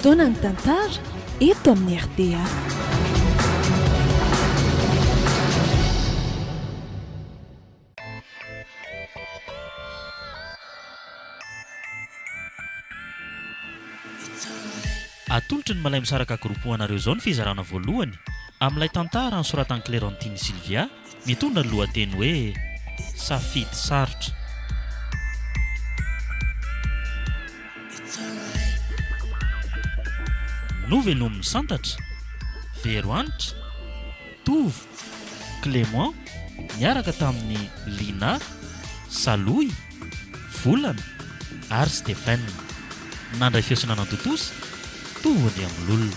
Fotoanan'ny tantara eto amin'ny rta. Atolotry ny Malay Misaraka Group ho anareo izao ny fizarana voalohany amin'ilay tantara nosoratan'i Clerentine Sylvia mitondra ny lohateny hoe Safidy Sarotra. Novelomin'i Santatra, Verohanitra, Tovo, Clément niaraka tamin'i Lina, Salohy, Volana ary Stephen. Nandray feo sy nanantontosa, Tovo Andriambololona.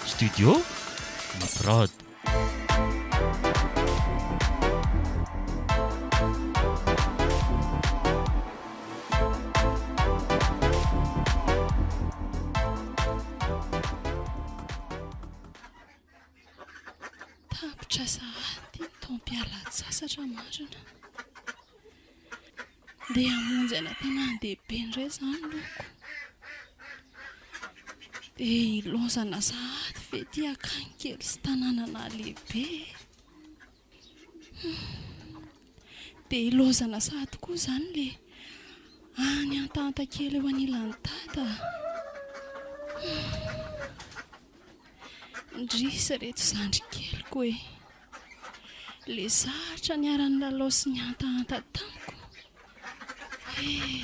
Studio, Ny Prod. Tapitra sahady ny taom-pialan-tsasatra marina. Ndeha hamonjy any an-tanàn-dehibe indray izany loko. Dia ilaozana sahady ve ity akany kely sy tanàna nahalehibe e? Dia ilaozana sahady koa izany ilay any antanta kely eo anilan'i Dada. Indrisy ireto zandry keliko e! Le zatra niara-nilalao sy nihantahanta tamiko e!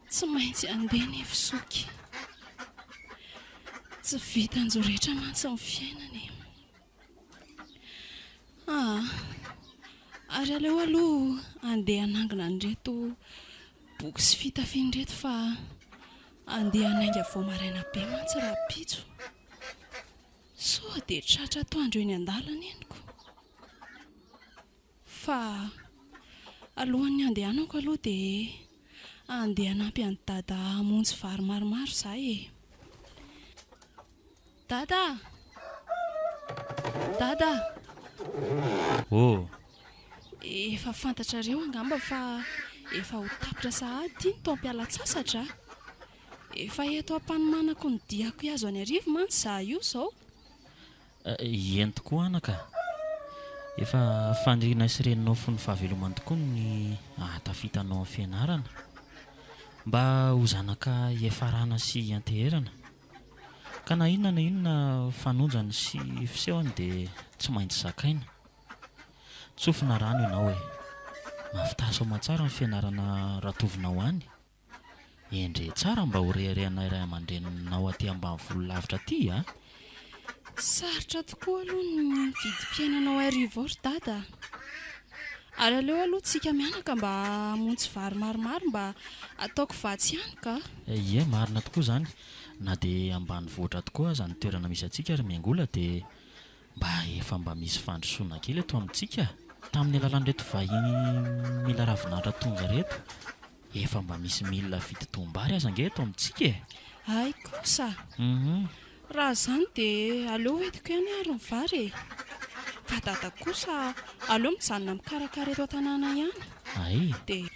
Tsy maintsy handeha nefa zoky. Tsy vitan-joretra mantsy ny fiainana e! Aa! Ary aleo aloha handeha hanangona an'ireto boky sy fitafiana ireto fa handeha hanainga vao maraina be mantsy rahampitso. Sao dia tratra atoandro eny an-dalana eny ko. Fa alohan'ny handehanako aloha dia handeha hanampy an'i Dada hamonjy vary maromaro izaho e. Dada a! Dada a! Oh! Efa fantatrareo angamba fa efa ho tapitra sahady ity ny taom-pialan-tsasatra a! Efa eto am-panomanako ny diako hihazo an'Iarivo mantsy izaho io izao. Eny tokoa anaka a! Efa fanirianay sy reninao fony fahavelomany tokoa ny hahatafita anao amin'ny fianarana. Mba ho zanaka hiafarana sy hianteherana. Ka na inona na inona fanonjany sy fisehony dia tsy maintsy zakaina. Tsofina rano ianao e! Mahavità soamantsara ny fianarana ratovinao any. Endre tsara mba ho reharehanay ray aman-dreninao aty ambanivolo lavitra aty a! Sarotra tokoa aloha ny vidim-piainana ao Iarivo ao ry dada a! Ary aleo aloha tsika mianaka mba hamonjy vary maromaro mba ataoko vatsy ihany ka! Ie, marina tokoa izany. Na dia ambanivohitra tokoa aza ny toerana misy antsika ry Miangola dia mba efa mba misy fandrosoana kely eto amintsika tamin'ny alalan'ireto vahiny mila ravinahitra tonga ireto. Efa mba misy milina fitotoam-bary aza ange eto amintsika e! Hay kosa! Raha izany dia aleo hoentiko ihany ary ny vary e! Fa dada kosa aleo mijanona mikarakara eto an-tanàna ihany. Hay! Dia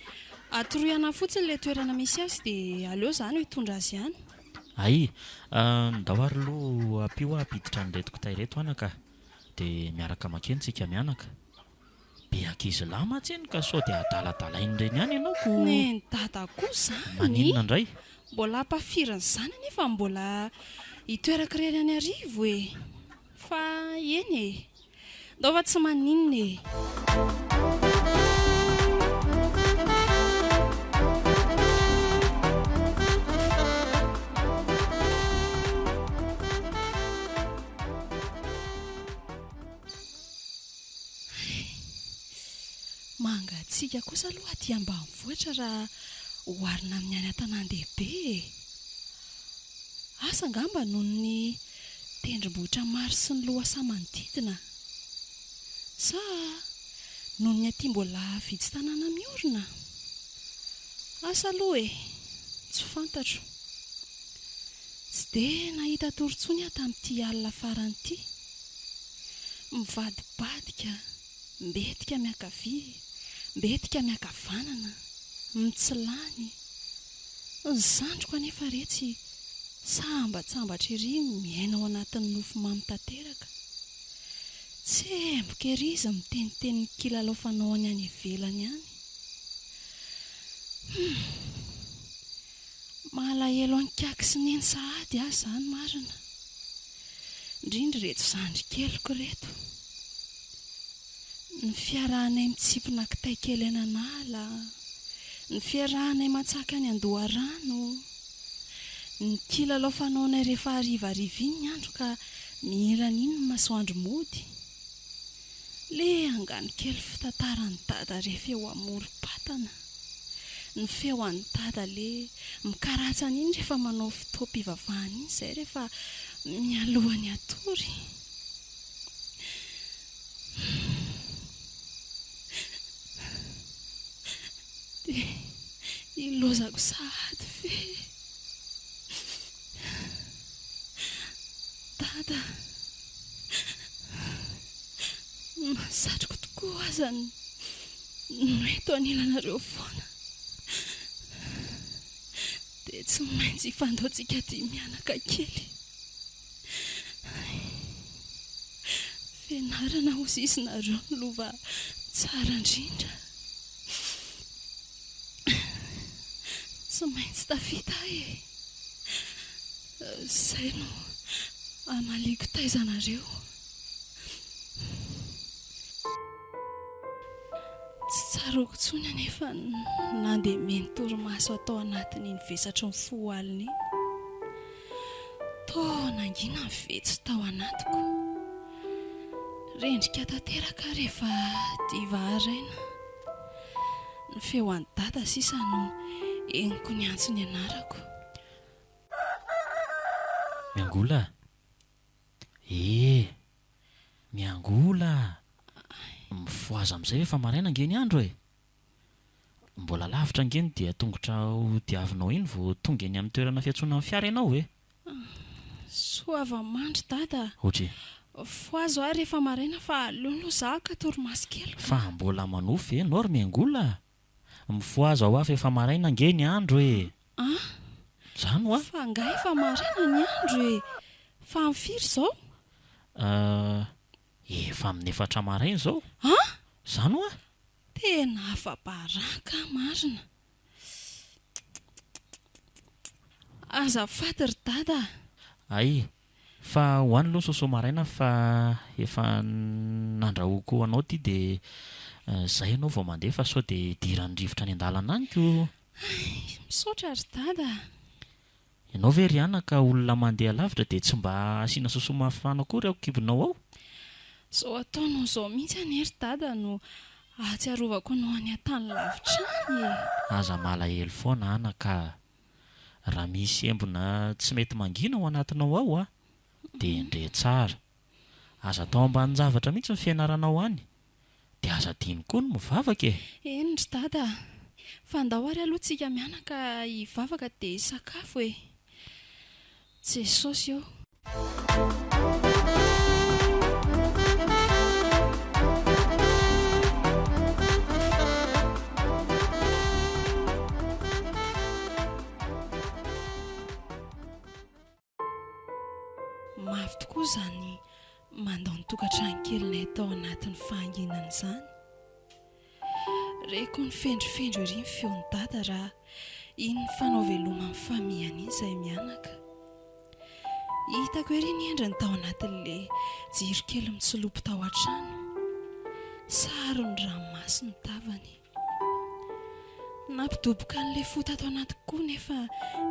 atoroy anà fotsiny ilay toerana misy azy dia aleo izaho no hitondra azy any. Hay! Ndao ary aloha ampio aho hampiditra an'ireto kitay ireto anaka dia miaraka mankeny tsika mianaka. Be ankizy lahy mantsy iny ka sao dia adaladalain'ireny ihany ianao ko. Neny dada koa zany. Maninona indray? Mbola ampafirin'izany anefa mbola hitoerako irery any Iarivo e. Fa eny e. Ndao fa tsy maninona e. Hay! Mangatsiaka kosa aloha aty ambanivohitra raha oharina amin'ny any an-tanàn-dehibe e! Asa angamba noho ny tendrombohitra maro sy ny lohasaha manodidina? Sa noho ny aty mbola vitsy tanàna miorina? Asa aloha e! Tsy fantatro. Tsy dia nahita tory intsony aho tamin'ity alina farany ity. Mivadibadika, mbetika miankavia, mbetika miankavanana, mitsilany. Ny zandriko anefa retsy. Sambatsambatra ery miaina ao anatin'ny nofy mamy tanteraka. Tsemboka ery izy miteniteny ny kilalao fanaony any ivelany any. Hum. Malahelo an'i Kaky sy Neny sahady aho izany marina. Indrindra ireto zandry keliko ireto. Ny fiarahanay mitsimpona kitay kely any an'ala, ny fiarahanay mantsaka any an-doharano, ny kilalao fanaonay rehefa harivariva iny ny andro ka mihirana iny ny masoandro mody. Le angano kely fitantaran'i Dada rehefa eo amorom-patana. Ny feo an'i Dada le mikaratsana iny rehefa manao fotoam-pivavahana iny izay rehefa mialoha ny hatory. Dia ilaozako sahady ve? Dada, na satriko tokoa aza no eto anilanareo foana, dia tsy maintsy hifandaontsika aty mianaka kely. Fianarana ho sisinareo ny lova tsara indrindra. Tsy maintsy tafita aho e. Izay no hamaliako taiza anareo. Tsy tsaroako intsony anefa ny nandemeny torimaso atao anatin'iny vesatry ny fo alina iny. Toa nangina ny vetso tao anatiko. Rendrika tanteraka aho rehefa diva haraina. Ny feo an'i Dada sisa no henoko niantso ny anarako. Miangola a! E! Miangola a! Mifohaza amin'izay efa maraina ange ny andro e! Mbola lavitra ange ny dia tongotra ho diavinao iny vao tonga eny amin'ny toerana fiantsoana ny fiara ianao e! Soavamandry dada a! Ohatry. Fohazo aho rehefa maraina fa aleo aloha za haka torimaso kely ka. Fa mbola manofy ve ianao ry Miangola a? Mifohaza hoa fa efa maraina ange ny andro e! An! Zany hoa! Fa angaha efa maraina ny andro e! Fa amin'ny firy izao? Euh, efa amin'ny efatra maraina izao. An! Zany hoa! Tena afa-baraka aho marina. Azafady ry dada a! Hay, fa ho any aloha sosoa maraina fa efa nandrahoako ho anao ity dia izay ianao vao mandeha fa sao dia idiran'ny rivotra any an-dalana any ko. Hay, misaotra ry dada a! Ianao ve ry anaka olona mandeha lavitra dia tsy mba asiana sosoa mafana akory ao kibonao ao? Izao ataonao izao mihitsy anie ry dada no ahatsiarovako anao any an-tany lavitra any e! Aza malahelo foana anaka a! Raha misy embona tsy mety mangina ao anatinao ao a, dia endrey tsara. Aza atao ambanin-javatra mihitsy ny fianaranao any. Dia aza adino koa ny mivavaka e! Eny ry dada a! Fa ndao ary aloha tsika mianaka hivavaka dia hisakafo e! Jesosy ô! Mafy tokoa izany mandao ny tokantrano kelinay tao anatin'ny fahanginana izany. Reko nifendrofendro ery ny feon'i Dada raha iny nifanao veloma amin'ny famihana iny izahay mianaka. Hitako ery ny endriny tao anatin'ilay jiro kely mitsilopy tao an-trano. Saron'ny ranomaso ny tavany. Nampidoboka an'ilay fo tato anatiko koa nefa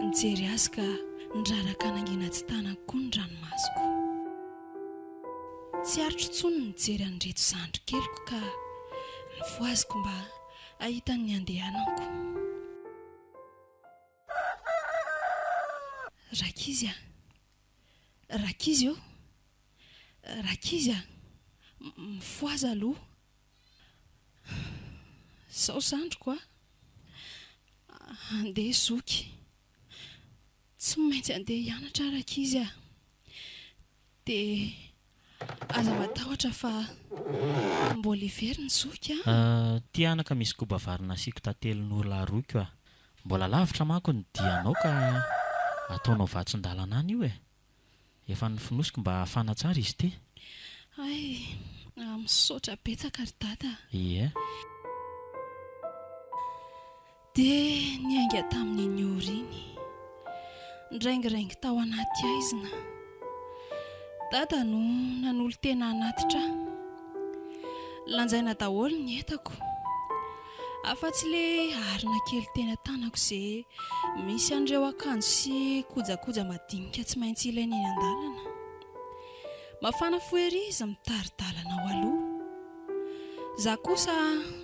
nijery azy ka niraraka nangina tsy tanako koa ny ranomasoko. Tsy aritro intsony ny nijery an'ireto zandry keliko ka novohaziko mba hahitany ny handehanako. Rankizy a! Rankizy ô! Rankizy a! Mifohaza aloha! Zao zandriko a! Andeha zoky! Tsy maintsy andeha hianatra aho rankizy a! Dia aza matahotra fa mbola hiverina zoky a! Ty anaka misy koba vary nasiako tantely nolaroiko a! Mbola lavitra manko ny dianao ka Ataonao vatsin-dalana any io e! Efa nofonosiko mba hafana tsara izy ity. Hay, misaotra betsaka ry Dada a! Ie. Dia niainga tamin'iny ora iny. Niraingiraingy tao anaty haizina. Dada no nanolo-tena hanatitra ahy. Lanjaina daholo ny entako. Afa-tsy ilay harona kely teny an-tanako izay misy an'ireo akanjo sy kojakoja madinika tsy maintsy ilaina eny an-dalana. Mafana fo ery izy mitari-dalana ao aloha. Za kosa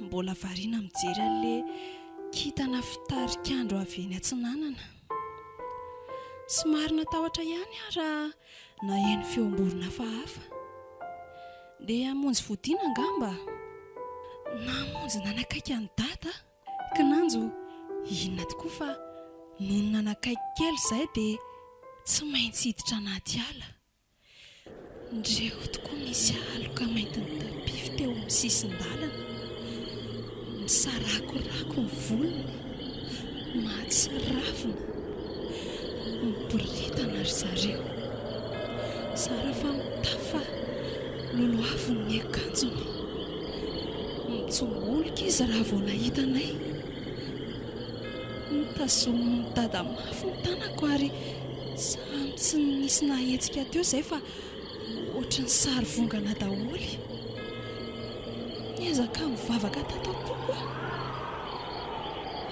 mbola variana mijery an'ilay kintana fitarik'andro avy eny atsinanana. Somary natahotra ihany aho raha naheno feom-borona hafahafa. Ndeha hamonjy fodiana angamba? Namonjy nanakaiky an'i Dada aho. Kinanjo inona tokoa fa nony nanakaiky kely izahay dia tsy maintsy hiditra anaty ala. Ndreo tokoa misy aloka maintin'ny tapify teo amin'ny sisin-dalana. Misarakorako ny volony. Mahatsiravina. Miboridana ry zareo. Zara fa mitafa lolohaviny ny akanjony. Mitsongoloka izy raha vao nahita anay. Notazomin'i Dada mafy ny tanako ary samy tsy nisy nahetsika teo izay fa ohatry ny sary vongana daholo. Niezaka nivavaka tato am-poko aho.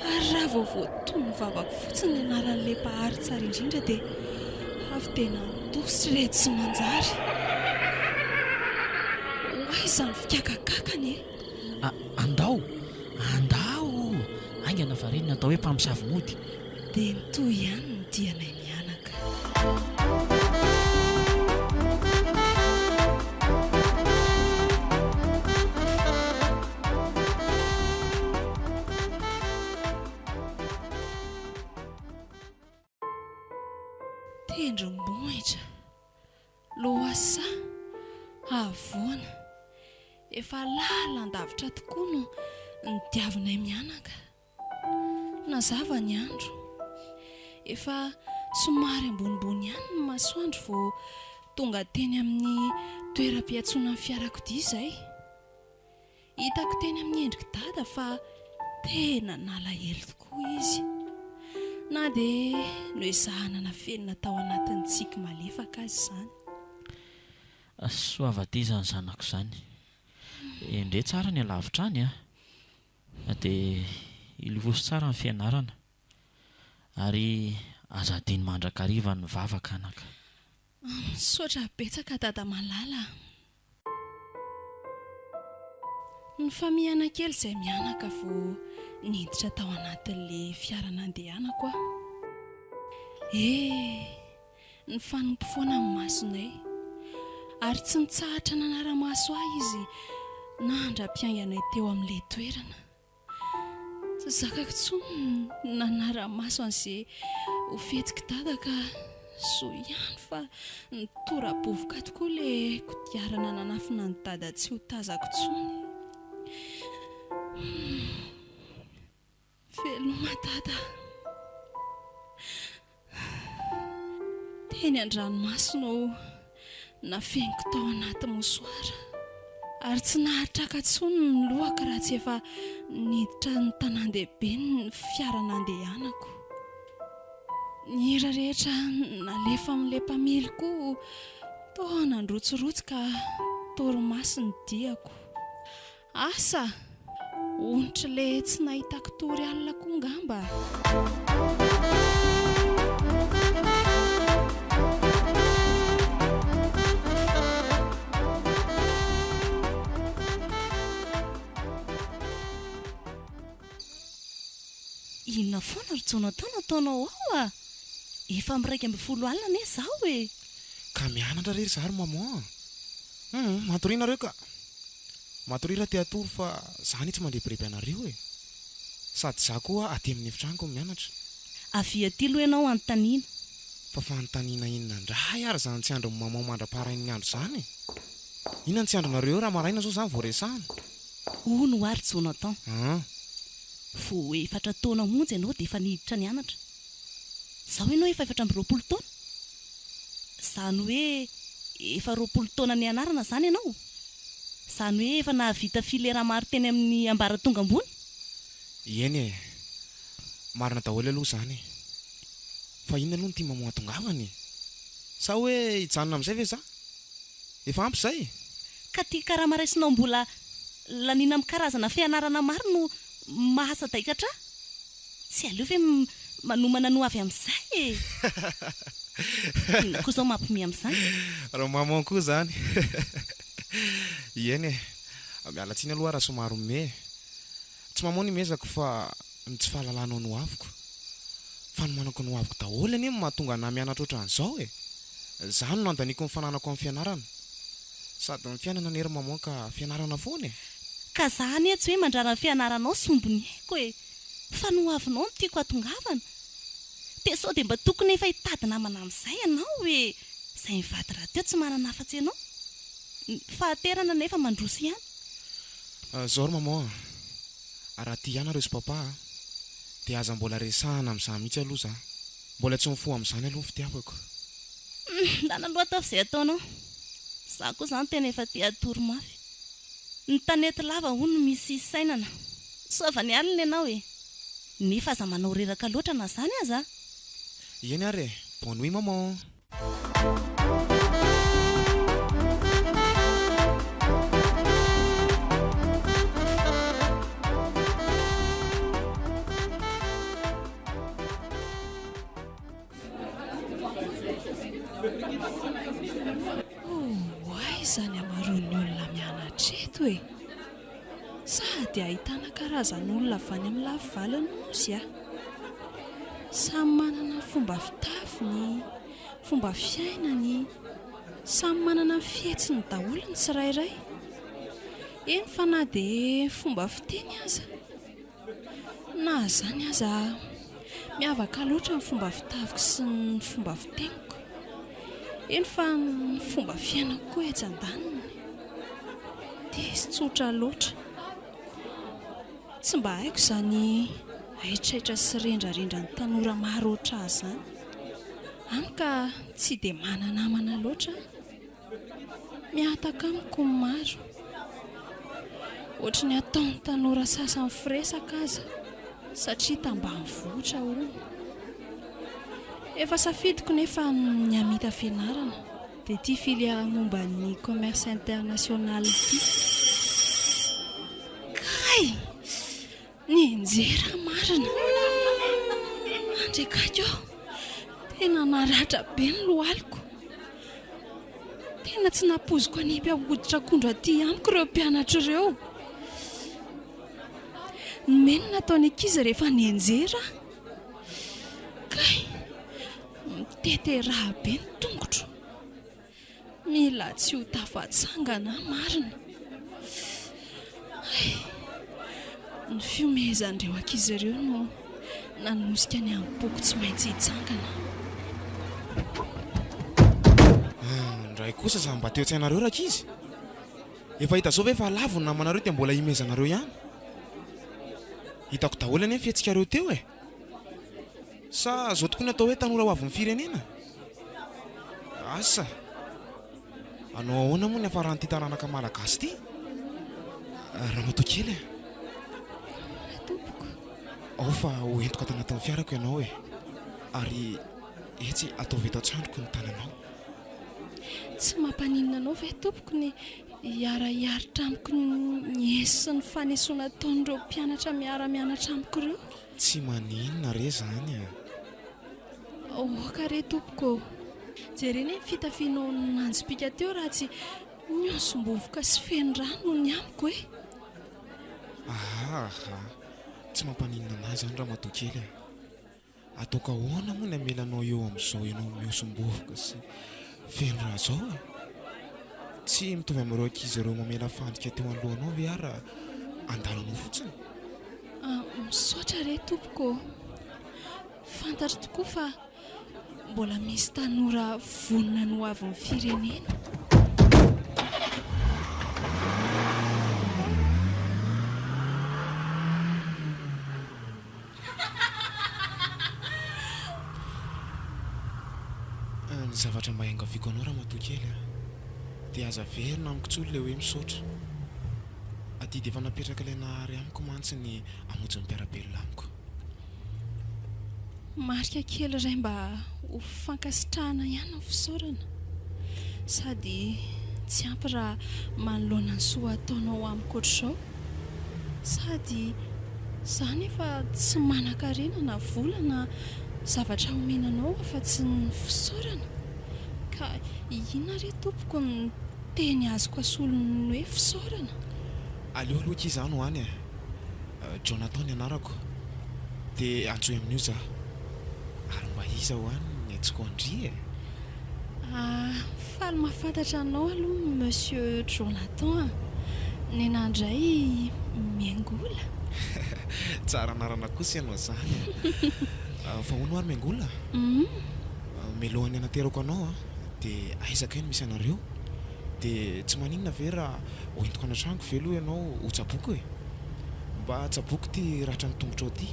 Ary raha vao voatonon'ny vavako fotsiny ny anaran'ilay Mpahary tsara indrindra dia avy dia nandositra ireto tsy manjary. Ho aiza ny fikakakakany e? A, andao! Andao! Haingana fa ireny no atao hoe mpamosavy mody. Dia nitohy ihany ny dianay mianaka. Tendrombohitra, lohasaha, havoana. Efa lalandavitra tokoa no nodiavinay mianaka. Nazava ny andro. Efa somary ambonimbony ihany ny masoandro vao tonga teny amin'ny toeram-piantsonan'ny fiarakodia izay. Hitako teny amin'ny endrik'i Dada fa tena nalahelo tokoa izy. Na dia noezahana nafenina tao anatin'ny tsiky malefaka aza izany. Soava aty izany zanako izany. Endrey tsara ny alavitra any a! Dia ilovoso tsara ny fianarana. Ary aza adino mandrakariva ny vavaka anaka. Misaotra betsaka Dada malala a! Nifamihana kely izay mianaka vao niditra tao anatin'ilay fiara nandehanako aho. Eh! Nifanompo foana ny masonay, ary tsy nitsahatra nanara-maso ahy izy nandra-piainganay teo amin'ilay toerana. Tsy zakako intsony ny nanara-maso an'izay ho fihetsik'i Dada ka soa ihany fa nitora-bovoka tokoa ilay kodiarana nanafina an'i Dada tsy ho tazako intsony. Veloma Dada a! Teny an-dranomasina aho nafeniko tao anaty mosoara ary tsy nahatraka intsony ny lohako raha tsy efa niditra ny tanàn-dehibe ny fiara nandehanako. Ny hira rehetra nalefa amin'ilay mpamily koa toa nandrotsirotsy ka torimaso ny diako. Asa! Onitra le tsy nahitako tory alina koa ngamba. Inona foana ry Jonathan no ataonao ao a? Efa amin'ny 11 alina anie izaho e! Ka mianatra re ry za ry maman a! Hum, matoria nareo ka! Matoria raha te hatory fa za anie tsy mandrebireby anareo e! Sady za koa aty amin'ny efitranoko no mianatra. Avia aty aloha ianao hanontaniana. Fa fanontaniana inona indray ary izany tsy andrin'i maman mandra-paharain'ny andro izany e? Inona no tsy andrinareo eo raha maraina izao izany vao resahana? Hono hoa ry Jonathan. An! Vao efatra taona monja ianao dia efa niditra nianatra. Izao ianao efa 24 taona. Izany hoe efa 20 taona nianarana izany ianao? Izany hoe efa nahavita filière maro teny amin'ny ambaratonga ambony? Eny e! Marina daholo aloha izany e! Fa inona aloha no tian'i maman hatongavana e? Sa hoe hijanona amin'izay ve za? Efa ampy izay e! Ka ty karama raisinao mbola laniana amin'ny karazana fianarana maro no mahasadaikatra ahy. Tsy aleo ve manomana ny ho avy amin'izay e! Inona koa izao mampiomehy amin'izany? Ry maman koa izany. Eny e! Miala tsiny aloha raha somary mihomehy e! Tsy maman no imezako fa ny tsy fahalalanao ny hoaviko. Fanomanako ny hoaviko daholo anie no mahatonga anah mianatra ohatran'izao e! Zany no andaniako ny fananako amin'ny fianarana. Sady ny fiainana anie ry maman ka fianarana foana e! Ka za anie tsy hoe mandrara ny fianaranao sombiny aiko e! Fa ny hoavinao no tiako hatongavana. Dia sao dia mba tokony efa hitady namana amin'izay ianao e! Izay mivady rahateo tsy manana afa-tsy ianao. Ny fahaterana anefa mandroso ihany. Zao ry maman a! Raha tia ahy nareo sy papa a! Dia aza mbola resahana amin'izany mihitsy aloha za. Mbola tsy mifoha amin'izany aloha ny fitiavako. Ndana aloha ataovy izay ataonao. Za koa izany tena efa te hatory mafy. Ny tanety lava hono misy hisainana. Soava ny alina ianao e! Nefa aza manao reraka loatra na izany aza a! Eny ary e! Bonne nuit maman! Ho aiza ny hamaroan'ny olona mianatra eto e? Sady ahitana karazan'olona avy any amin'ny lafy valon'ny nosy a! Samy manana ny fomba fitafiny, fomba fiainany, samy manana ny fihetsiny daholo ny tsirairay. Eny fa na dia fomba fiteny aza. Na izany aza, miavaka loatra ny fomba fitafiko sy ny fomba fiteniko. Eny fa ny fomba fiainako koa etsy andaniny. Diso tsotra loatra. Tsy mba haiko izany haitraitra sy rendrarendran'ny tanora maro ohatr'ahy izany. Hany ka tsy dia mana-namana loatra aho. Mihataka amiko ny maro. Ohatry ny ataon'ny tanora sasany firesaka aza satria tambanivohitra hono. Efa safidiko nefa ny hamita fianarana. Dia ity filière momba ny commerce international ity. Kay! Nianjera marina. Andriakaiky ô! Tena naratra be ny lohaliko. Tena tsy nampoiziko hanipy hoditr'akondro aty amiko ireo mpianatra ireo. Nomeny ny nataon'ny ankizy rehefa nianjera aho. Kay! Mitete rà be ny tongotro. Mila tsy ho tafatsangana aho marina. Hay! Ny fihomehezan'ireo ankizy ireo no nanosika ny hambom-poko tsy maintsy hitsangana. Indray kosa za mba teo an-tsainareo rankizy? Efa hita zao ve fa lavo ny namanareo dia mbola himehezanareo ihany? Hitako daholo anie ny fihetsikareo teo e! Sa zao tokoa ny atao hoe tanora ho avin'ny firenena? Asa! Hanao ahoana moa ny hafaran'ity taranaka malagasy ity? Ramatoa kely a! Ahoana tompoko? Ao fa ho entiko ato anatin'ny fiarako ianao e! Ary etsy ataovy eto an-tsandriko ny tananao. Tsy mampaninona anao ve tompoko ny hiara-hiaritra amiko ny eso sy ny fanesoana ataon'ireo mpianatra miara-mianatra amiko ireo? Tsy maninona re zany a! Aoka re tompoko ô! Jerena e ny fitafianao nanjopiaka teo raha tsy nihosom-bovoka sy feno rà noho ny amiko e! Aha aha! Tsy mampaninona anah izany ramatoa kely a! Ataoko ahoana moa ny hamela anao eo amin'izao ianao mihosom-bovoka sy feno rà izao e? Tsy mitovy amin'ireo ankizy ireo mamela fandrika teo anoloanao ve aho raha handalo anao fotsiny? Misaotra re tompoko ô! Fantatro tokoa fa mbola misy tanora vonona ny ho avin'ny firenena. Ny zavatra mba iangaviako anao ramatoa kely a, dia aza averina amiko intsony ilay hoe misaotra. Adidy efa napetrak'ilay Nahary amiko mantsy ny hamonjy ny mpiara-belona amiko. Marika kely iray mba ho fankasitrahana ihany ny fisaorana. Sady tsy ampy raha manoloana ny soa ataonao amiko ohatr'izao. Sady za nefa tsy manankarena na vola na zavatra omena anao afa-tsy ny fisaorana. Ka inona re tompoko ny teny azoko asolo ny hoe fisaorana? Aleo aloha akia za no any e! Jonathan ny anarako, dia antsoy amin'io za. Ary mba iza ho any ny antsoko an-dry e? Ah, faly mahafantatra anao aloha Monsieur Jonathan a! Nenà indray Miangola. Tsara anarana kosa ianao izany e! Fa hono ary Miangola? Mialohan'ny hanaterako anao dia aiza kay no misy anareo? Dia tsy maninona ve raha hoentiko any an-tranoko ve aloha ianao hotsaboiko e? Mba tsaboiko ity ratran'ny tongotrao ity.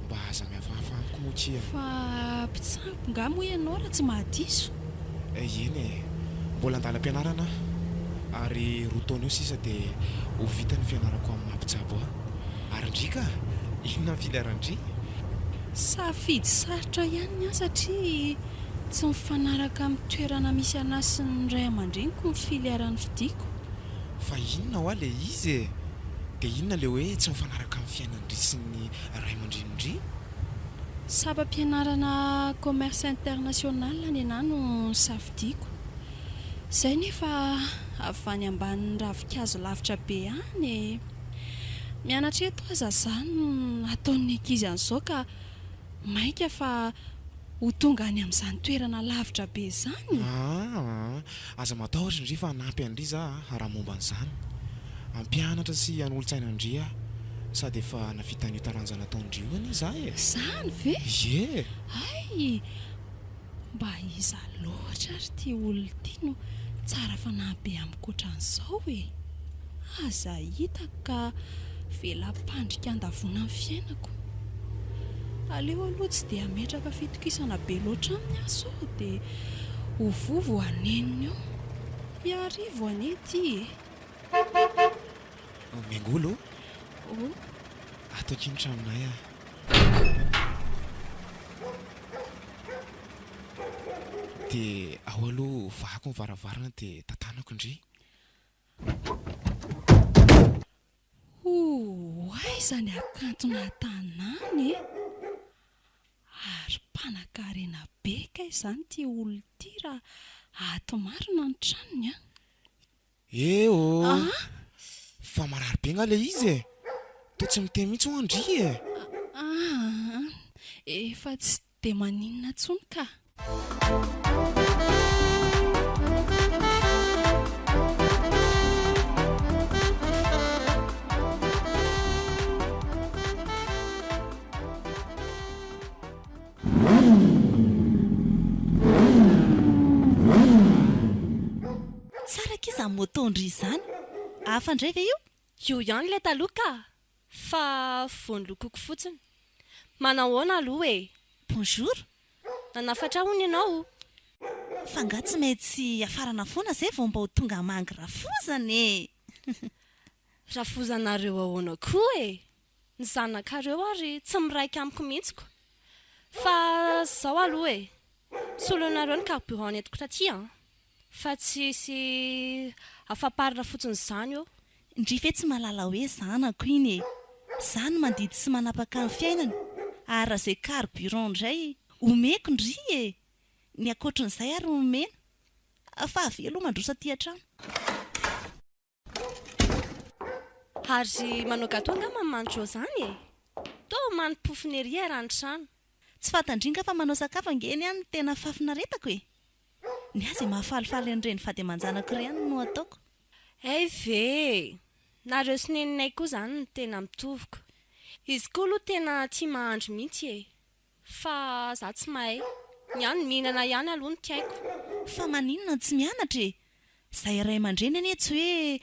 Mba aza mihafahafa amiko moa kia. Fa mpitsabo nga moa ianao raha tsy mahadiso? Eny e! Mbola andalam-pianarana aho ary roa taona eo sisa dia ho vita ny fianarako amin'ny maha mpitsabo ahy. Ary ndry ka! Inona ny filière-ndry? Safidy sarotra ihany ny ahy satria tsy mifanaraka amin'ny toerana misy anah sy ny ray aman-dreniko ny filière nofidiako. Fa inona hoa le izy e? Dia inona le hoe tsy mifanaraka amin'ny fiainan-dry sy ny ray aman-drenin-dry? Sampam-pianarana commerce international ny anah no nosafidiako. Izay nefa avy any ambanin'ny ravinkazo lavitra be any e! Mianatra eto aza za no ataon'ny ankizy an'izao ka mainka fa ho tonga any amin'izany toerana lavitra be izany? Aa! Aza matahotra ndry fa hanampy an-dry za raha momba an'izany. Hampianatra sy hanolo-tsaina an-dry aho. Sady efa navita an'io taranja nataon-dry io anie za e! Zany ve? Ie! Hay! Mba iza loatra ary ity olona ity no tsara fanahy be amiko ohatran'izao e! Aza hitako ka vela-pandrika handavoana ny fiainako. Aleo aloha tsy dia hametraka fitokisana be loatra aminy aho sao dia ho voa vao hanenina eo. Iarivo anie ity e! Miangolo ô! Ô! Ato akia ny tranonay ah! Dia ao aloha vahako ny varavarana dia tantanako ndry. Ho aiza ny hakantona tanàna e! Ary mpanankarena be kay izany ity olona ity raha ato marina ny tranony an! Eh oh! Fa marary be nga le izy e! Toa tsy miteny mihitsy hoa ndry e! Aa! Efa tsy dia maninona intsony ka! Tsara akia izany moto-ndry izany. Hafa indray ve io? Io ihany ilay taloha ka! Fa vao nolokoiko fotsiny. Manahoana aloha e! Bonjour! Nanafatra hono ianao? Fa angaha tsy maintsy hafarana foana izay vao mba ho tonga hamangy rafozana e! Rafozanareo ahoana koa e! Ny zanakareo ary tsy miraika amiko mihitsy ko! Fa zao aloha e! Solonareo ny carburant nentiko taty an! Fa tsy hisy afa-parina fotsiny izany eo. Ndry ve tsy mahalala hoe zanako iny e! Za no mandidy sy manapaka ny fiainany, ary raha izay carburant indray omeko ndry e! Ny ankoatrin'izay ary omena. Fa avia aloha mandroso aty an-trano. Ary manao gateau angaha maman Jo zany e? Toa mani-pofona ery eran'ny trano. Tsy fantandry nga fa manao sakafo ange ny ahy no tena fahafinaretako e! Ny ahy izay mahafalifaly an'ireny vady aman-janako ireny no ataoko. Hay ve e! Nareo sy neninay koa zany no tena mitoviko. Izy koa aloha tena tia mahandro mihitsy e! Fa za tsy mahay. Ny ahy ny mihinana ihany aloha no tiaiko. Fa maninona no tsy mianatra e! Zahay ray aman-dreny anie tsy hoe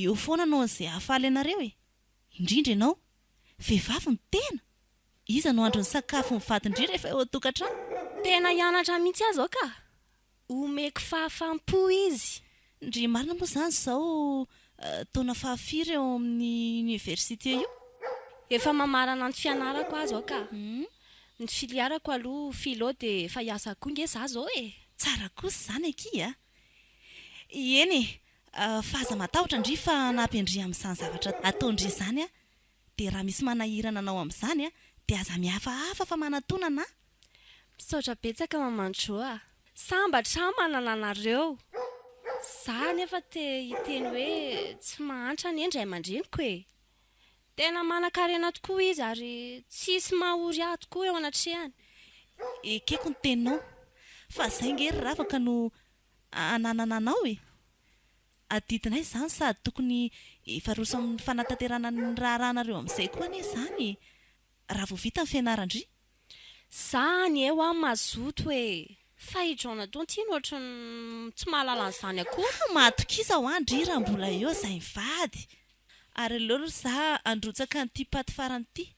eo foana hanao an'izay hahafaly anareo e! Indrindra ianao. Vehivavy no tena! Iza no andron'ny sakafo ny vadin-dry rehefa eo an-tokantrano? Tena hianatra mihitsy aho zao ka! Omeko fahafaham-po izy. Ndry marina moa izany izao taona fahafiry eo amin'ny université io? Efa mamarana ny fianarako aho izao ka. Ny filiarako aloha philo dia efa hiasa koa nge za izao e! Tsara kosa izany akia a! Eny e, fa aza matahotra ndry fa hanampy an-dry amin'izany zavatra ataon-dry izany aho. Dia raha misy manahirana anao amin'izany dia aza mihafahafa fa manatona anà. Misaotra betsaka maman Jo a! Sambatra aho manana anareo! Za anefa te hiteny hoe tsy mahantra anie ny ray aman-dreniko e! Tena manan-karena tokoa izy ary tsisy maha ory ahy tokoa eo anatrehany. Ekeko ny teninao, fa zay nge ry ravaka no ananana anao e! Adidinay izany sady tokony efa roso amin'ny fanatanterahana ny raharahanareo amin'izay koa anie izany e! Raha vao vita ny fianaran-dry. Za anie hoa mazoto e! Fa i Jonathan ty no ohatran'ny tsy mahalala an'izany akory. Matokisa hoa ndry raha mbola eo zay mivady. Ary aleo aloha za handrotsaka an'ity paty farany ity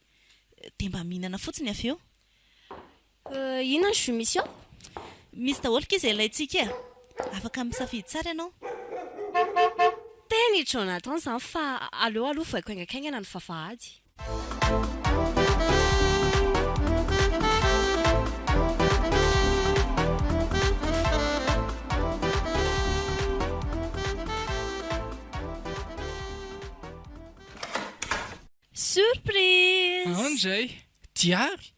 dia mba mihinana fotsiny avy eo. Inona ny jus misy ao? Misy daholo akia izay ilaintsika e! Afaka misafidy tsara ianao. Tena i Jonathan izany fa aleo aloha vohaiko haingakaingana ny vavahady. Surprise! Ao indray! Diary!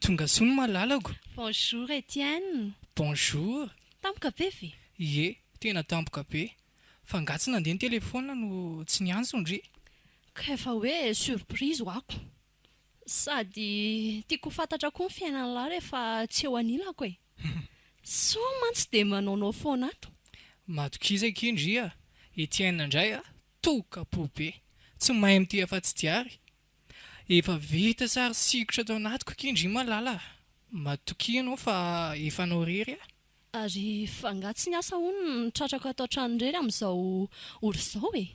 Tonga soa ny malalako! Bonjour Etienne! Bonjour! Tampoka be ve? Ie, tena tampoka be. Fa angaha tsy nandeha ny telephone no tsy niantso ndry? Ka efa hoe surprise ho'ako. Sady tiako ho fantatra koa ny fiainan'lah rehefa tsy eo anilako e. Sao mantsy dia manaonao foana ato. Matokiza akia ndry a! Etienne indray a! Toka-po be! Tsy mahay mitia afa-tsy diary. Efa vita sary sikotra ato anatiko akia ndry malala a! Matokia ianao fa efa anao irery aho. Ary f'angaha tsy niasa hono ny tratrako ato an-trano irery amin'izao ora izao e?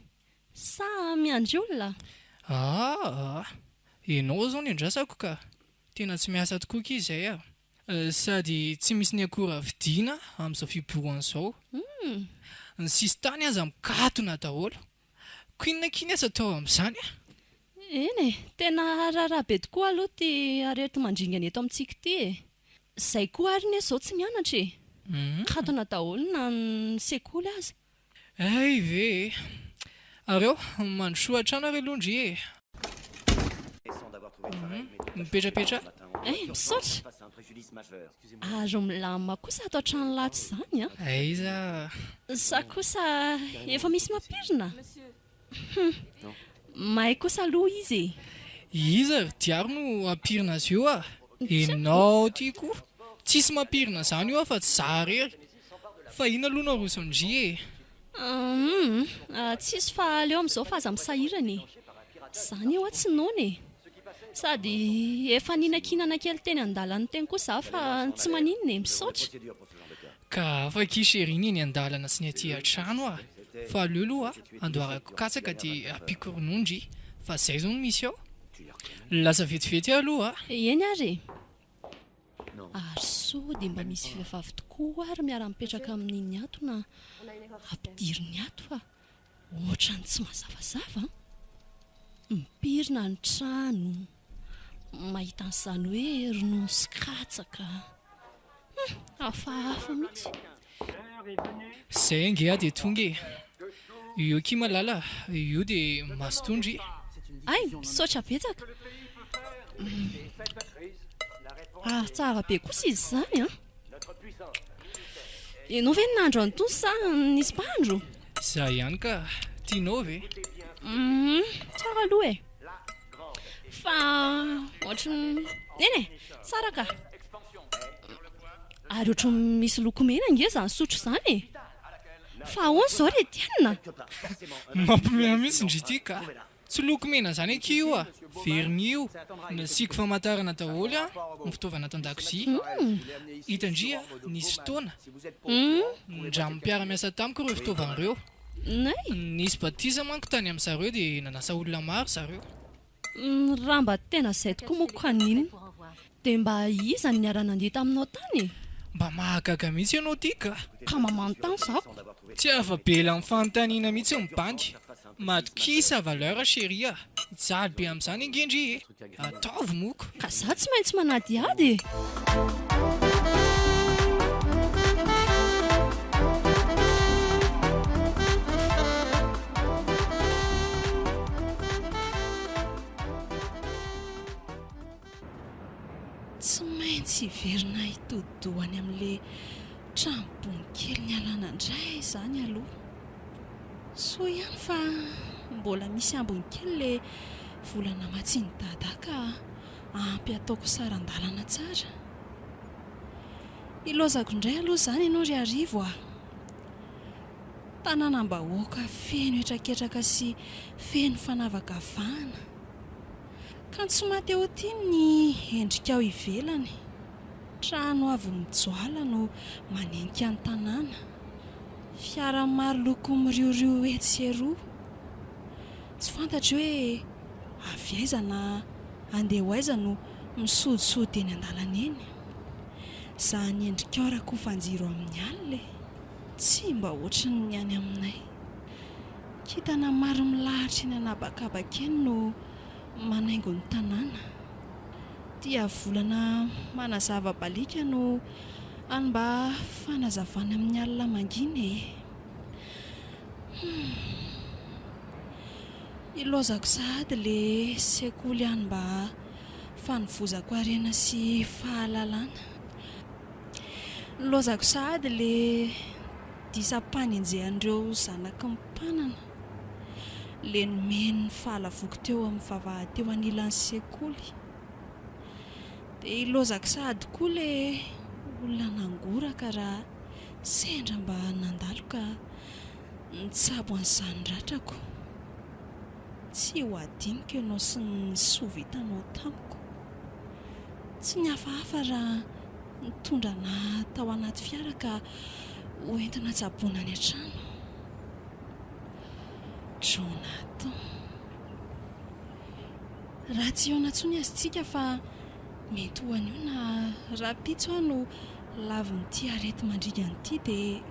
Sa miandry olona? Aa! Ianao izao no iandrasako ka! Tena tsy miasa tokoa akia izay a! Sady tsy misy ny akora vidiana amin'izao fibohana izao. Ny sisintany aza mikatona daholo. Ko inona akia ny azo atao amin'izany a? Eny e! Tena raharaha be tokoa aloha ity areti-mandringana eto amintsika ity e! Izay koa ary anie izao tsy mianatra e! Mikatona daholo na ny sekoly aza. Hay ve e! Ary ao, mandrosoa hatrany ary aloha ndry e! Mipetrapetraha. Eh, misaotra! Ary milamina kosa ato an-trano latsy izany an! Aiza? Sa kosa efa misy mampirina? Hum! Mahay kosa aloha izy e! Iza ry Diary no hampirina azy io ah? Enao ty koa! Tsisy mampirina izany io afa-tsy za irery! Fa inona aloha no aroson'dry e? Hum! Tsisy fa aleo amin'izao fa aza misahirana e! Za anie hoa tsy noana e! Sady efa nihinankinana kely teny an-dalana teny koa za fa tsy maninona e! Misaotra! Ka hafa akia chérie ny eny an-dalana sy ny aty an-trano ah! Fa aleo aloha andoharako katsaka dia ampiako ronono ndry fa zay zao no misy ao! Lasa vetivety aho aloha ah! Eny ary e! Ary sao dia mba misy vehivavy tokoa ary miara-mipetraka amin'iny ato na ampidiriny ato fa ohatran'ny tsy mazavazava an! Mipirina ny trano, mahita an'izany hoe ronono sy katsaka. Hum! Hafahafa mihitsy. Zay ange aho dia tonga e! Io akia malala, io dia mazotoa ndry. Hay, misaotra betsaka. Ary tsara be kosa izy izany an! Ianao ve no nahandro an'itony sa nisy mpahandro? Izaho ihany ka! Tianao ve? Hum, tsara aloha e! Fa ohatry ny, eny e, tsara ka! Ary ohatry ny misy loko mena ange izany sotro izany e! Fa ahoana izao ry Etienne? Mampiomehy mihitsy ndry ity ka! Tsy loko mena izany akia io a! Vernis io! Nasiako famantarana daholo an ny fitaovana ato an-dakozia. Hitan-dry a, nisy fotoana, nindramin'ny mpiara-miasa tamiko ireo fitaovana ireo. Nisy batisa manko tany amin-dry zareo dia nanasa olona maro zareo. Raha mba tena izay tokoa moa ko haninona? Dia mba iza no niara-nandeha taminao tany e? Mba mahagaga mihitsy ianao ity ka! Ka mba manontany za ko! Tsy afa-bela amin'ny fanontaniana mihitsy ny bandy. Matokisa valeur chérie a! Hijaly be amin'izany ange ndry e! Ataovy moko! Ka za tsy maintsy manadihady e! Tsy maintsy hiverina hitodi-doha any amin'ilay trano bonikely nialana indray izany aloha. Soa ihany fa mbola misy ambiny kely ilay vola namatsian'i Dada ka ampy hataoko saran-dalana tsara. Ilaozako indray aloha izany ianao ry Arivo a! Tanànam-bahoaka feno hetraketraka sy feno fanavakavahana. Kanto tsy maha te ho tia ny endrikao ivelany. Trano avo mijoala no manenika ny tanàna. Fiara maro loko miriorio etsy sy eroa. Tsy fantatro hoe avy aiza na andeha ho aiza no misodisody eny an-dalana eny. Izany endrikao rakofan-jiro amin'ny alina e! Tsy mba ohatry ny any aminay. Kintana maro milahatra eny an'habakabaka eny no manaingo ny tanàna. Diavolana manazava baliaka no any mba fanazavana amin'ny alina mangina e! Humm. Ilaozako sahady le sekoly any mba fanovozako harena sy fahalalana. Nilaozako sahady le disam-panenjehan'ireo zanaky ny mpanana, le nomeny ny fahalavoako teo amin'ny vavahady teo anilan'ny sekoly. Dia ilaozako sahady koa le olona nangoraka raha sendra mba nandalo ka nitsabo an'izany ratrako. Tsy ho adinoko ianao sy ny soa vitanao tamiko. Tsy nihafahafa raha nitondra anà tao anaty fiara ka ho entina tsaboina any an-trano. Jonathan. Raha tsy hihaona intsony aza isika fa mety ho anio na rahampitso aho no lavon'ity areti-mandringana ity dia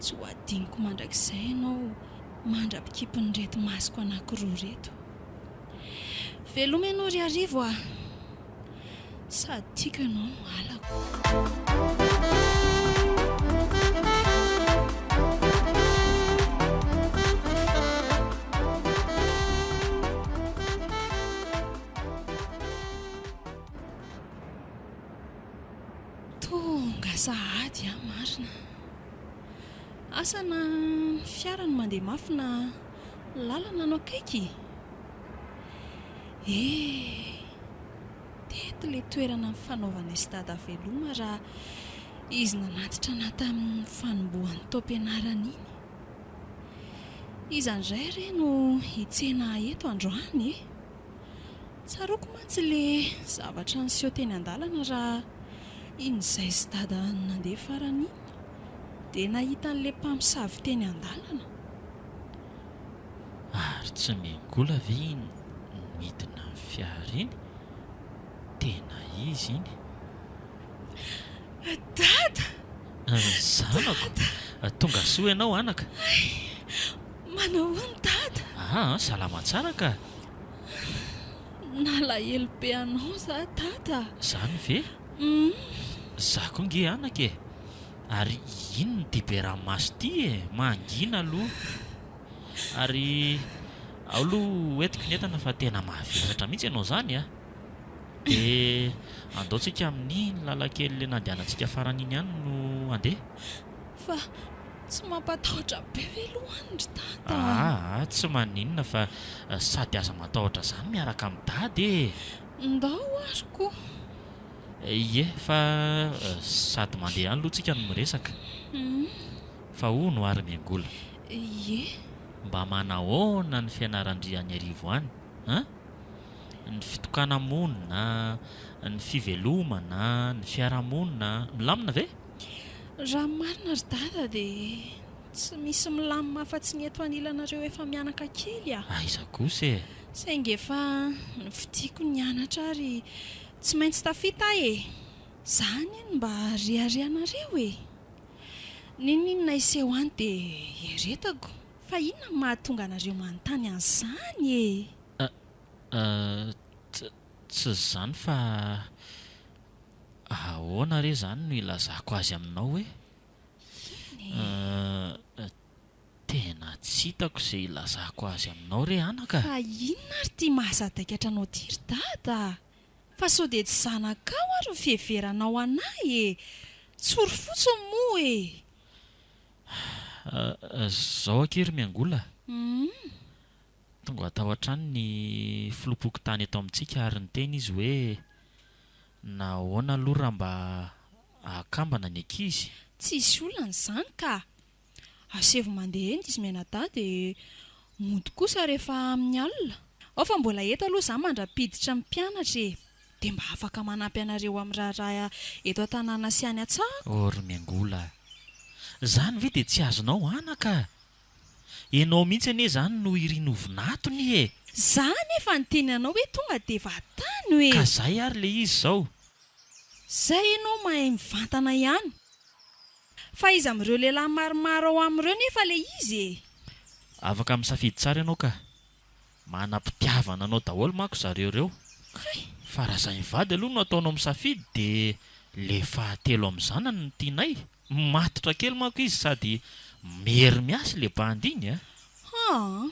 tsy ho adinoko mandrakizay ianao mandra-pikipin'ireto masoko anankiroa ireto. Veloma ianao ry Arivo a! Sady tiako ianao no halako. Tonga sahady aho marina. Asa na ny fiara no mandeha mafy na lalana no akaiky? Eh! Teto ilay toerana nifanaovanay sy Dada veloma raha izy nanatitra anà tamin'ny fanombohan'ny taom-pianarana iny. Iza indray re no hitsena ahy eto androany e? Tsaroako mantsy ilay zavatra niseho teny an-dalana raha iny izahay sy Dada nandeha farany iny dia nahita an'ilay mpamosavy teny an-dalana. Ary tsy miangola ve iny midina ny fiara iny? Tena izy iny. Dada! Zanako! Tonga soa ianao anaka! Hay! Manahoana Dada? Aa, salama tsara ka! Nalahelo be anao za Dada! Zany ve? Za koa nge anaka e! Ary inona ity be ranomaso ity e? Mangina aloha. Ary ao aloha hoentiko ny entana fa tena mahavelatra mihitsy ianao izany a! Dia andao tsika amin'iny lalan-kely ilay nandehanantsika farany iny ihany no handeha. Fa tsy mampatahotra be ve aloha any ry Dada a? Aa, tsy maninona fa sady aza matahotra izany miaraka amin'i Dada e! Ndao ary koa. Ie, fa sady mandeha ihany aloha tsika no miresaka. Fa hono ary Miangola. Ie. Mba manahoana ny fianaran-dry any Iarivo any an? Ny fitokana-monina, ny fivelomana, ny fiarahamonina, milamina ve? Raha ny marina ry Dada dia tsy misy milamina afa-tsy ny eto anilanareo efa mianaka kely a! Aiza kosa e! Saingy efa nofidiako ny hianatra ary Tsy maintsy tafita aho e! Za anie no mba reharehanareo e! N'inon'inona hiseho any dia eretako fa inona no mahatonga anareo manontany an'izany e? Euh, tsy izany fa ahoana re izany no ilazako azy aminao hoe? Inona e? Euh, tena tsy hitako izay ilazako azy aminao re anaka. Fa inona ary ity mahasadaikatra anao ity ry dada a? Fa sao dia tsy zanakao ary ny fiheveranao an'ahy e! Tsory fotsiny moa e! Zao akia ry Miangola a! Tonga tao an-trano ny filoham-pokontany eto amintsika ary niteny izy hoe nahoana aloha raha mba akambana ny ankizy? Tsisy olana izany ka! Asevo mandeha eny izy mianadahy dia mody kosa rehefa amin'ny alina. Ao fa mbola eto aloha za mandra-piditra ny mpianatra e! Dia mba afaka manampy anareo amin'ny raharaha eto an-tanàna sy any an-tsaha ako. Oh ry Miangola a! Zany ve dia tsy azonao anaka a! Ianao mihitsy anie zany no iriny ho vinatony e! Za anefa niteny anao hoe tonga dia vatano e! Ka zay ary le izy zao! Zay ianao mahay mivantana ihany. Fa iza amin'ireo lehilahy maromaro ao aminy ireo nefa ilay izy e? Afaka misafidy tsara ianao ka. Manam-pitiavana anao daholo manko zareo ireo. Kay! Fa raha zay mivady aloha no ataonao misafidy dia le fahatelo amin'ny zanany no tianay. Matotra kely manko izy sady mery miasa le bandy iny a! Haa!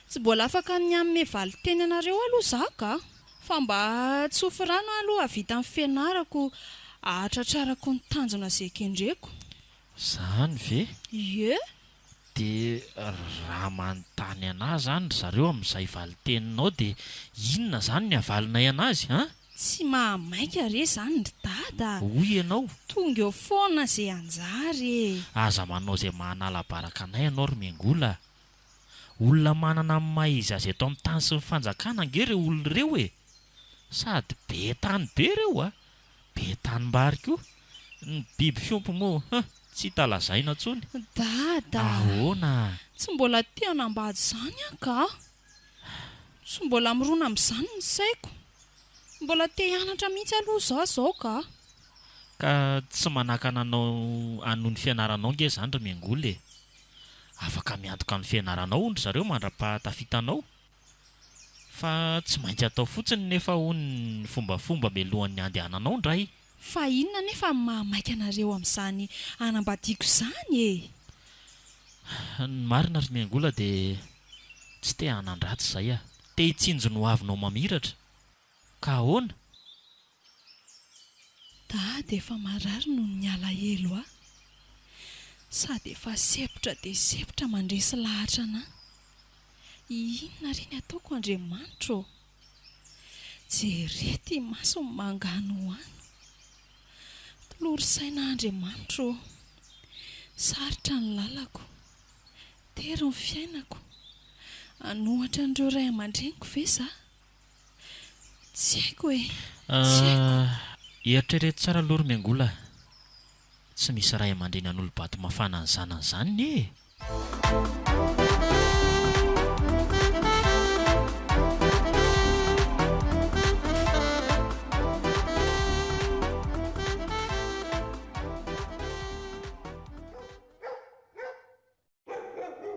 Tsy mbola afaka ny hanome valinteny anareo aloha za ka! Fa mba tsofy rano aho aloha hahavita ny fianarako hahatratrarako ny tanjona izay kendreko. Zany ve? Ie! Dia raha manontany anah zany ry zareo amin'izay valinteninao dia inona zany ny havalinay anazy an? Tsy mahamaika re zany ry dada a! Hoy ianao? Tonga eo foana ze anjara e! Aza manao izay mahanala baraka anay ianao ry Miangola a! Olona manana ny maha izy azy eto amin'ny tany sy ny fanjakana ange ireo olona ireo e! Sady be tany be ireo a! Be tanimbary koa! Ny biby fiompy moa huh! Tsy hita lazaina intsony! Dada! Ahoana? Tsy mbola te hanambady izany aho ka! Tsy mbola mirona amin'izany ny saiko! Mbola te hianatra mihitsy aloha izaho izao ka! Ka tsy manakana anao hanohy ny fianaranao ange izany ry Miangola e! Afaka miantoka ny fianaranao hono ry zareo mandra-pahatafitanao. Fa tsy maintsy atao fotsiny nefa hono ny fombafomba mialohan'ny handehananao indray. Fa inona anefa no mahamaika anareo amin'izany hanambadiako izany e? Ny marina ry Miangola dia tsy te hanan-dratsy izay aho. Te hitsinjo ny hoavinao mamiratra. Ka ahoana? Dada efa marary noho ny alahelo ahy. Sady efa sempotra dia sempotra mandresy lahatra anà. Inona re ny ataoko Andriamanitro ô? Jereo ity masony manganohano. Tolory saina Andriamanitro ô. Sarotra ny lalako. Tery ny fiainako. Hanohatra an'ireo ray aman-dreniko ve za? Tsy haiko e! Tsy haiko. Eritrereto tsara aloha ry Miangola a! Tsy misy ray aman-dreny hanolo-bato mafana ny zanany izany anie e!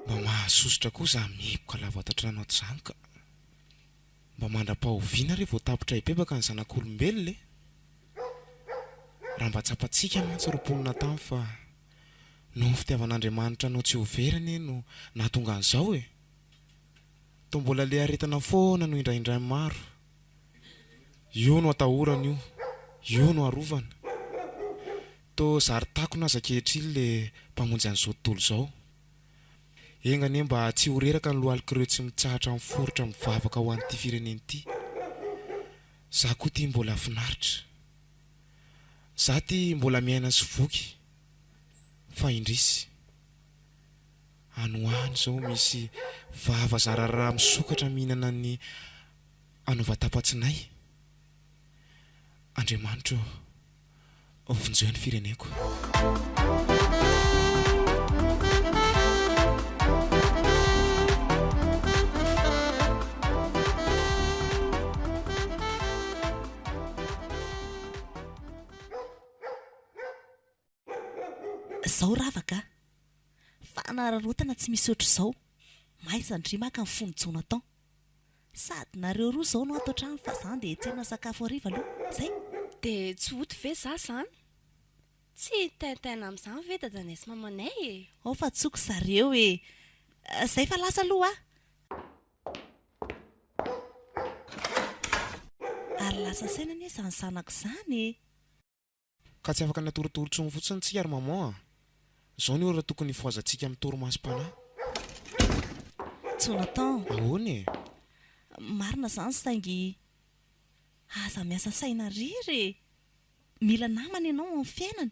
Mba mahasosotra koa za mihiboka lava ato an-trano ato zany ka. Mba mandra-pahoviana re vao tapitra hibebaka ny zanak'olombelona e? Raha mba tsapantsika mantsy ry mponina tany fa noho ny fitiavan'Andriamanitra anao tsy ho very anie no nahatonga an'izao e! Toa mbola le aretina foana no indraindrain'ny maro. Io no atahorana io, io no arovana. Toa zary takona aza ankehitriny le mpamonjy an'izao tontolo izao. Enga anie mba tsy ho reraka ny lohalik'ireo tsy mitsahatra miforitra mivavaka ho an'ity firenena ity. Za koa ty mbola finaritra. Za ty mbola miaina sy voky. Fa indrisy. Any ho any izao misy vava zararaha misokatra mihinana ny anaovan-tapa-tsinay. Andriamanitra ô, vonjeo ny fireneko. Zao Ravaka a! Fanararaotana tsy misy ohatr'izao, mahaiza ndry maka ny fon'i Jonathan. Sady nareo roa zao no ato an-trano fa za ndeha hiantsena sakafo hariva aloha, zay? Dia tsy hody ve za zany? Tsy hitaintaina amin'izany ve dadanay sy mamanay e? Ao fa tsoky zareo e! Zay fa lasa aloha aho. Ary lasa saina anie izany zanako izany e! Ka tsy afaka ny hatoritory tsony fotsiny tsika ry maman a! Zao ny ora tokony hifohazantsika amin'ny torimasom-panahy. Jonathan. Ahoana e? Marina izany saingy aza miasa saina irery e! Mila namana ianao ao amin'ny fiainana.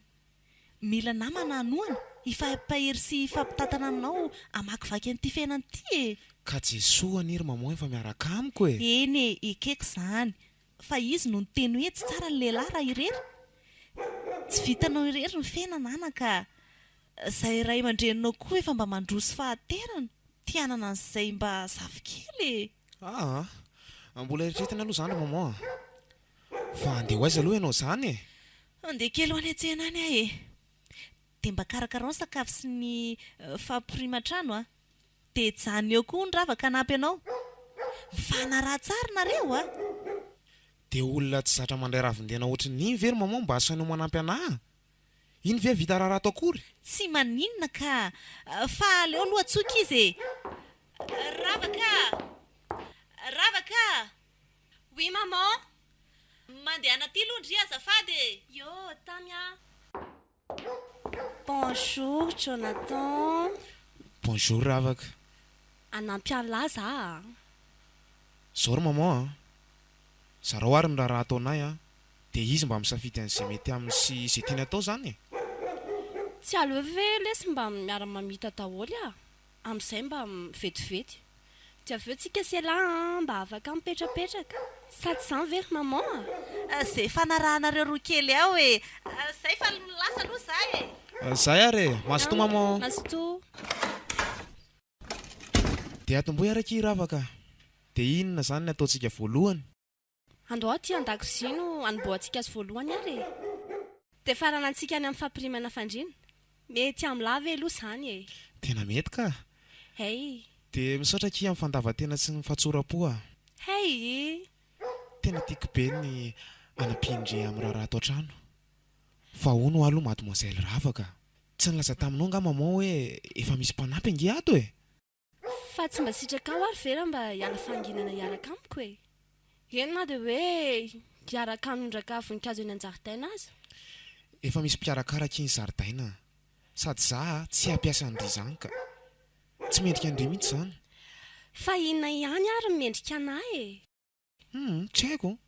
Mila namana hanohana, hifampahery sy hifampitantana aminao hamakivaky an'ity fiainana ity e! Ka Jesoa anie ry maman efa miaraka amiko e! Eny e, ekeko izany. Fa izy no niteny hoe tsy tsara ny lehilahy raha irery. Tsy vitanao irery ny fiainana anaka a! Izay ray aman-dreninao koa efa mba mandroso fahaterana, te hanana an'izay mba zafikely e! Aa! Mbola eritreretina aloha izany ry maman a! Fa handeha ho aiza aloha ianao izany e? Handeha kely ho any an-tsena any aho e! Dia mba karakarao ny sakafo sy ny fampiriman-trano a! Dia hijanona eo koa ny ravaka hanampy anao. Mifanaraha tsara nareo a! Dia olona tsy zatra mandray ravin-dena ohatrin'ny iny ve ry maman mba asainao manampy anah a? Iny ve vita raharaha ato akory? Tsy maninona ka! Fa aleo aloha antsoiko izy e! Ravaka a! Ravaka a! Oui maman! Mandehana aty aloha ndry azafady e! Yo, Tamy a! Bonjour Jonathan. Bonjour Ravaka. Hanampy an'lah za a. Zao ry maman a! Zarao ary ny raharaha ataonay a! Dia izy mba misafidy an'izay mety aminy sy izay tiany atao zany e! Tsy aleo ve lesy mba miara-mamita daholo a! Amin'izay mba vetivety. Dia avy eo tsika sy elah an, mba afaka mipetrapetraka. Sa tsy izany ve ry maman a? Zay fanarahanareo roa kely ao e! Zay fa lasa aloha za e! Zay ary e! Mazotoa maman! Mazotoa! Dia atombohy ary akia Ravaka! Dia inona izany ny ataontsika voalohany? Andao aty an-dakozia no hanombohantsika azy voalohany ary e! Dia faranantsika any amin'ny fampirimana fandriana. Mety amin'lah ve aloha izany e? Tena mety ka! Hey! Dia misaotra akia amin'ny fandavan-tena sy ny fahatsoram-po a! Hey! Tena tiako be ny hanampian-dry amin'ny raharaha ato an-trano. Fa hono hoa aloha Mademoiselle Ravaka, tsy nilaza taminao angaha maman hoe efa misy mpanampy ange ato e? Fa tsy mba sitrakao ary ve raha mba hiala fahanginana hiaraka amiko e? Eny na dia hoe hiaraka hanondraka voninkazo eny an-jaridaina aza. Efa misy mpikarakara akia ny zaridaina a! Sady za tsy hampiasa an-dry izany ka! Tsy mendrika an-dry mihitsy izany. Fa inona ihany ary ny mendrika anah e? Hum, tsy haiko.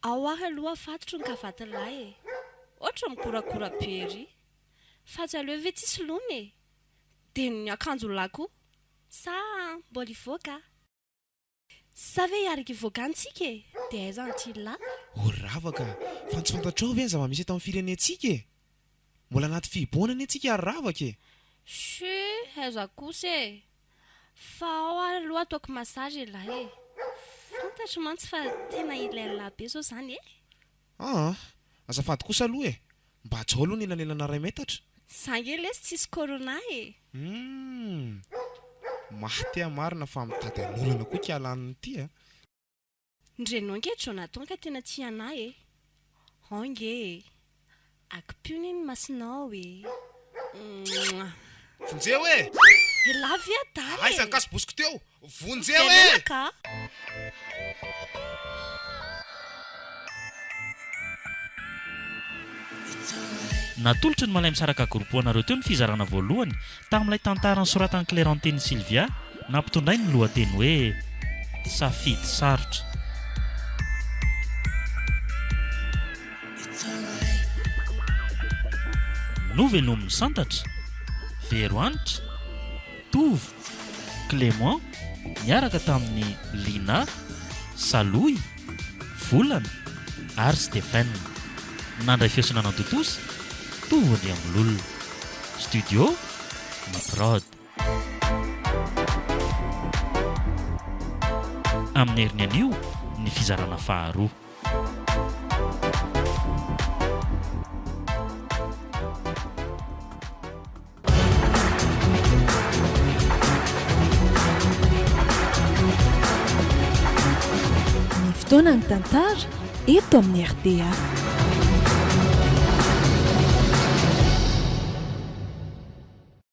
Ao ary aloha afatotro ny kavatin'lahy e! Ohatry ny migoragora be ery! Fa tsy aleo ve tsy soloina e! Dia ny akanjon'lahy koa! Sa mbola hivoaka? Sa ve hiaraka hivoaka any tsika e! Dia aiza ny tian'lahy? O ry Ravaka, fa tsy fantatrao ve ny zava-misy eto amin'ny firenentsika e! Mbola anaty fihibohana anie tsika ry Ravaka e! Chut! Aiza kosa e! Fa ao ary aloha ataoko massage ialahy e! Fantatro mantsy fa tena ilain'lah be zao zany e! Aa! Azafady kosa aloha e! Mba hajao aloha ny elanelana iray metatra. Za nge lesy tsisy corona e! Humm! Maty aho marina fa mitady hanolana koa ity alanina ity a! Ndrenao nge Jonathan ka tena tia anah e! Ao nge e! Akipio ne ny masonao e! Mouah! Vonjeo e! Elah ve adala e! Aiza ny kasibosiko teo? Vonjeo e! Miverena ka! Natolotry ny Malaimisaraka Group ho anareo teo ny fizarana voalohany tamin'ilay tantara nosoratan'i Clerentine Sylvia nampitondrainy ny lohateny hoe Safidy sarotra. Novelomin'i Santatra, Verohanitra, Tovo, Clément niaraka tamin'i Lina, Salohy, Volana ary Stephen. Nandray feo sy nanantontosa, Tovo Andriambololona. Studio, Ny Prod. Amin'ny heriny anio ny fizarana faharoa. Fotoanan'ny tantara eto amin'ny rta.